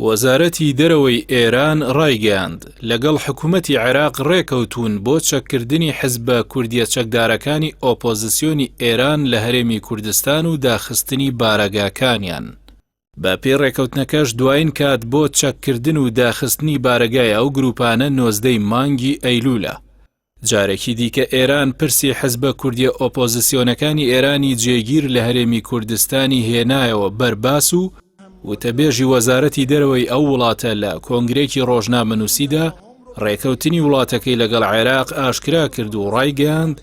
وەزارەتی دەرەوەی ئێران ڕایگەیاند، لەگەڵ حکومەتی عێراق ڕێکەوتوون بۆ چەککردنی حزبە کوردییە چەکدارەکانی ئۆپۆزسیۆنی ئێران لە هەرێمی کوردستان و داخستنی بارەگاکانیان. بەپێی ڕێکەوتنەکەش دوایین کات بۆ چەککردن و داخستنی بارەگای ئەو گروپانە 19 ی مانگی ئەیلولە. جارێکی دیکە ئێران پرسی حزبە کوردیە ئۆپۆزسیۆنەکانی ئێرانی جێگیر لە هەرێمی کوردستانی هێنایەوە بەر باس و وتەبێژی وەزارەتی دەرەوەی ئەو وڵاتە لە کۆنگرێکی ڕۆژنامەنووسیدا ڕێکەوتنی وڵاتەکەی لەگەڵ عێراق ئاشکرا کرد و ڕایگەیاند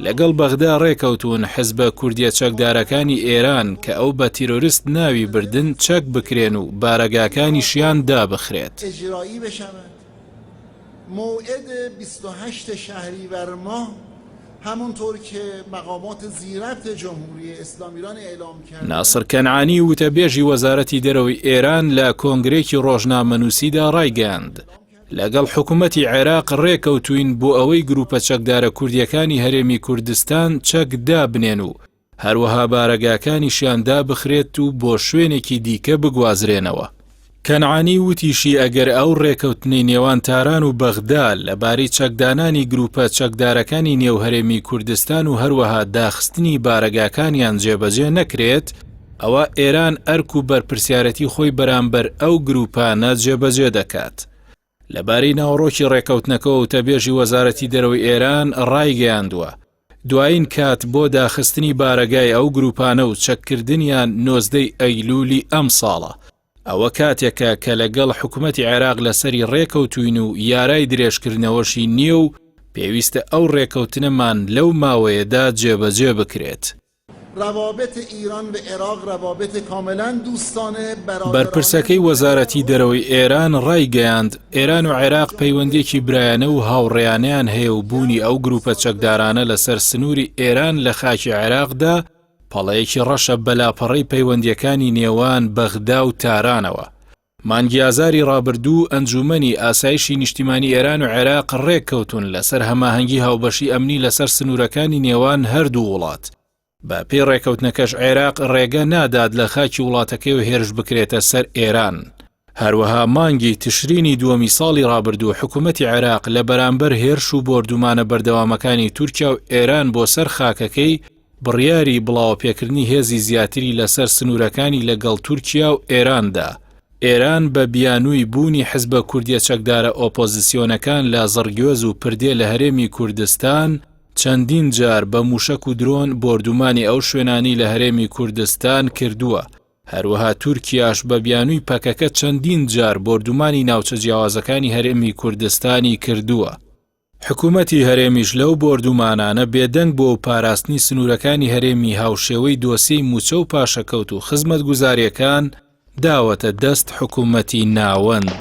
لەگەڵ بەغدا ڕێکەوتوون حزبە کوردیە چەکدارەکانی ئێران کە ئەو بە تیرۆرست ناوی بردن چەک بکرێن و بارەگاکانیشیان دابخرێت. موعد 28 شهریور ماه همانطور که مقامات ذیربط جمهوری اسلامی ایران اعلام کردند. ناسر کەنعانی وتەبێژی وەزارەتی دەرەوەی ئێران لە کۆنگرەیەکی ڕۆژنامەنووسیدا ڕایگەیاند، لەگەڵ حکومەتی عێراق ڕێکەوتووین بۆ ئەوەی گروپە چەکدارە کوردییەکانی هەرێمی کوردستان چەک دابنێن و هەروەها بارەگاکانیشیان دابخرێت و بۆ شوێنێکی دیکە بگوازرێنەوە. کەنعانی وتیشی ئەگەر ئەو ڕێکەوتنەی نێوان تاران و بەغدا لەبارەی چەکدانانی گروپە چەکدارەکانی نێو هەرێمی کوردستان و هەروەها داخستنی بارەگاکانیان جێبەجێ نەکرێت، ئەوا ئێران ئەرک و بەرپرسیارێتی خۆی بەرامبەر ئەو گروپانە جێبەجێ دەکات. لەبارەی ناوەڕۆکی ڕێککەوتنەکەوە وتەبێژی وەزارەتی دەرەوەی ئێران ڕایگەیاندووە، دوایین کات بۆ داخستنی بارەگای ئەو گروپانە و چەککردنیان 19 ی ئەیلولی ئەمساڵە، ئەوە کاتێکە کە لەگەڵ حکومەتی عێراق لەسەری ڕێکەوتوین و یارای درێژکردنەوەشی نییە و پێویستە ئەو ڕێکەوتنەمان لەو ماوەیەدا جێبەجێ بکرێت. روابط ایران و عراق روابط کاملا دوستانه، برادرانه. بەرپرسەکەی وەزارەتی دەرەوەی ئێران ڕایگەیاند، ئێران و عێراق پەیوەندییەکی برایانە و هاوڕێیانەیان هەیە و بوونی ئەو گرووپە چەکدارانە لەسەر سنووری ئێران لە خاکی عێراقدا پەڵەیەکی ڕەشە بە لاپەڕەی پەیوەندییەکانی نێوان بەغدا و تارانەوە. مانگی ئازاری ڕابردوو ئەنجوومەنی ئاسایشی نیشتیمانی ئێران و عێراق ڕێککەوتوون لەسەر هەماهەنگی هاوبەشی ئەمنی لەسەر سنوورەکانی نێوان هەردوو وڵات. بە پێی ڕێککەوتنەکەش عێراق ڕێگە نادات لە خاکی وڵاتەکەیەوە هێرش بکرێتە سەر ئێران. هەروەها مانگی تشرینی دووەمی ساڵی ڕابردوو حکوومەتی عێراق لە بەرامبەر هێرش و بۆردومانە بەردەوامەکانی تورکیا و ئێران بۆ سەر خاکەکەی بڕیاری بڵاوەپێکردنی هێزی زیاتری لەسەر سنوورەکانی لەگەڵ تورکیا و ئێران دا. ئێران بە بیانووی بوونی حزبە کوردیە چەکدارە ئۆپۆزسیۆنەکان لە زڕگوێز و پردێ لە هەرێمی کوردستان چەندین جار بە مووشەک و درۆن بۆردومانی ئەو شوێنانەی لە هەرێمی کوردستان کردووە، هەروەها تورکیاش بە بیانووی پەکەکە چەندین جار بۆردومانی ناوچە جیاوازەکانی هەرێمی کوردستانی کردووە. حکومەتی هەرێمیش لەو بۆردومانانە بێدەنگ بووە و پاراستنی سنوورەکانی هەرێمی هاوشێوەی دۆسیەی مووچە و پاشەکەوت و خزمەتگوزارییەکان داوەتە دەست حکومەتی ناوەند.